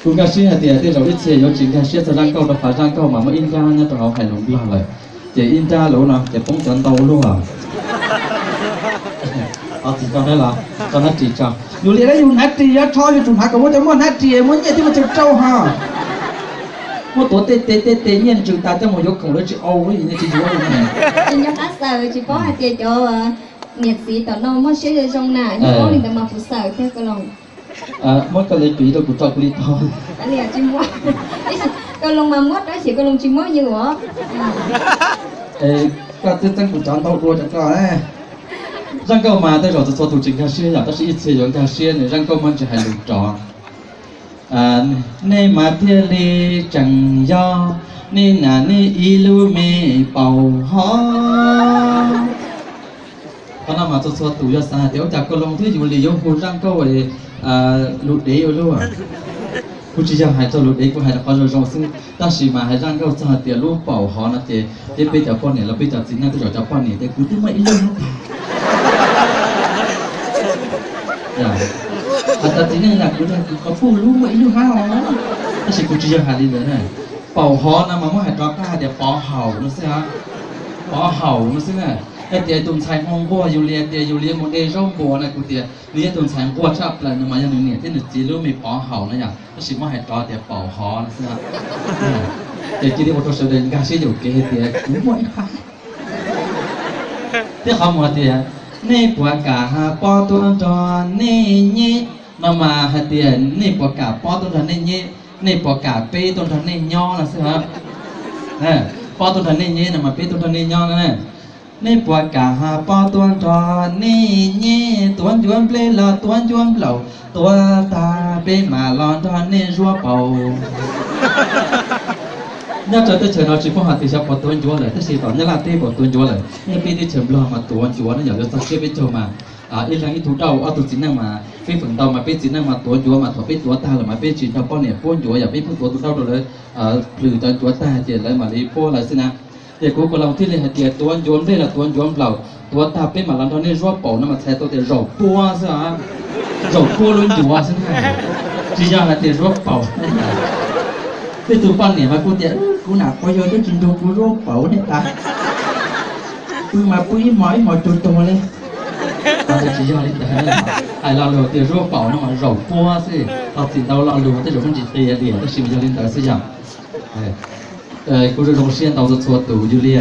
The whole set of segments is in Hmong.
Kuv nkag siab hais tias tej zaum ib txhia yuav tsis nkag siab txog zaj nkauj no, qhov zaj nkauj mas muaj ib nrab nyob rau hauv hais lus Nplog lawm, ces ib nrab lus no ces poob cov ntau luaj. Tsis tau los tso hnab ris tso. Yus li yus hnab ris yuav rho, yus tsum hnav kom muaj cov muaj hnab ris, muaj nyiaj thiab muaj chaw rau ho. Muaj tuav tej tes tej tes nyiaj ntsws tas coj mus yuav khoom lawv tsis au, nyiaj tsis yuav li. Tsis nco qab xaws, tsis paub hais tias cov niam txiv tom no muaj siab zoo zoo na, yog paub li ntawd mas kuv xaws thiab Koj Loos. Muab koj li piv rau kuv tso kuv li tau. Koj Loos mas muab tab sis Koj Loos tsis muab yus os. Koj twb txeeb kuv cov ntau dua rau koj. Zaj nkauj mas tej zaum txhua txhua tus tsis nkag siab yom, tab sis ib txhia yuav nkag siab nws zaj nkauj muaj ntsis hais lus rov. Nej mas thiaj li tseem yog, nej nam nej ib lub me paus hov. Qhov no mas txhua txhua tus yog xav hais tias ua cas Koj Loos thiab Yus Lis yuav hu zaj nkauj lus dev ua luaj. Kuv tsis yog hais txog lus dev, kuv hais rau qhov zoo zoo xwb, tab sis mas hais zaj nkauj txog hais tias lub paus hov no ces thiab peb cov poj niam los peb cov txiv neej tej zaum cov poj niam tias kuv twb muaj ib lub hab tag. Hais cov txiv neej na kuv tias kuv qhov puj lub muaj ib lub hab os, tab sis kuv tsis yog hais li ntawd na. Paus hov no mas muab hais rov qab hais tias pov haum no xwb. Pov haum no xwb na. Hais tias tus ntxhais nquag nquag Yus Lis tias Yus Lis mus de zaub npua na, kuv tias nws yog tus ntxhais nquag tshaj plaws no mas yog nws niam thiab nws txiv lub me pov haum no yom, tab sis muab hais rov tias paus hov no xwb. Ces cia li ua rau sawv daws nkag siab yuam kev hais tias kuv muaj ib hab. Thiab qhov mus hais tias nej puas kam pob tuaj nrog nej nyeb no mas hais tias nej puas kam pob tuaj nrog nej nyeb, nej puas kam peb tuaj nrog nej nyob no xwb. Pob tuaj nrog nej nyeb no mas peb tuaj nrog nej nyob no. Nej puas kam pob tuaj nrog nej nyeb, tuav ncuav nplej los tuav ncuav nplaum, tuav tag peb mam los nrog nej zuab paus. Nyob rau teb chaws no tsis paub hais tias xyov puas tuav ncuav lawm, tab sis tom Nyab Laj teb puas tuav ncuav lawm, nej peb teb chaws Nplog mas tuav ncuav no yom, yuav txog tsiab peb caug mas ib leeg ib tug dauj, ob tug txiv neej mas peb feem ntau mas peb txiv neej mas tuav ncuav mas thaum peb tuav tag lawm mas peb tsis nrog poj niam puab ncuav yom, peb pheej tuav tus dauj rau lawv plhws cov ncuav tag ces lawv mam li puab lawv xwb na. Ces kuv Koj Loos thiaj li hais tias tuav ncuav nplej los tuav ncuav nplaum, tuav tag peb mam los nrog nej zuab paum no mas txhais tau tias zaum puab xwb, zaum puab lub ncuav xwb na, tsis yog hais tias zuab paum. Tej tus poj niam mas kuj tias kuv nam quas yog twb tsis nrog kuv zuab paum ne tas, pw mas pw ib hmos ib hmos cuag tuag li. Tsis yog li ntawd, hais lo lus tias zuab paum no mas zaum puab xwb, tau txim ntau lo lus tej zaum muaj ntsis qia li tab sis mas yog li ntawd xwb yom. Kuv zoo zoo siab ntau txhua txhua tus yus li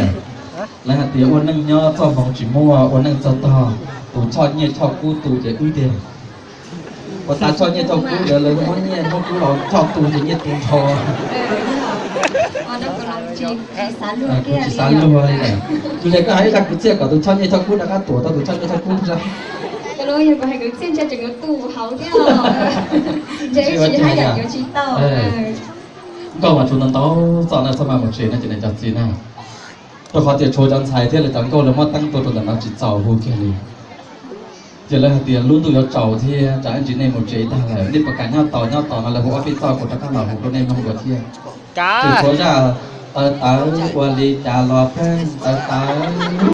lawv hais tias ua neej nyob txoj hmoo tsis muaj, ua neej txog tog tus choj nyiaj choj kub tu ces wb tiag. Ua tas choj nyiaj choj kub ntawd lawv muab nyiaj muab kub los choj tu ces nyiaj tu nrho. Kuv tsis xav luag li. Yus li koj hais ib zaj kwv txhiaj kom tus choj nyiaj choj kub rov qab tuam tau tus choj nyiaj choj kub. Nkauj mas tsuas ntau ntau txoj na, txhob maj mus tsev no ces nej cov txiv na. Rau qhov tias tshuav cov ntxhais thiab lawv cov nkauj lawv muab teeb tuaj rau ntawm no tsis txaus hu kiag li. Ces lawv hais tias lub ntuj yuav tsaus thiab tsam ib ntsis nej mus tsev tag lawm, nej puas kam nyob tos nyob tos no lawv hu ob peb txoj kuv rov qab los hu rau nej mloog dua thiab. Ces tshuav zaj tawv tawv ua li cas los pheej tawv tawv.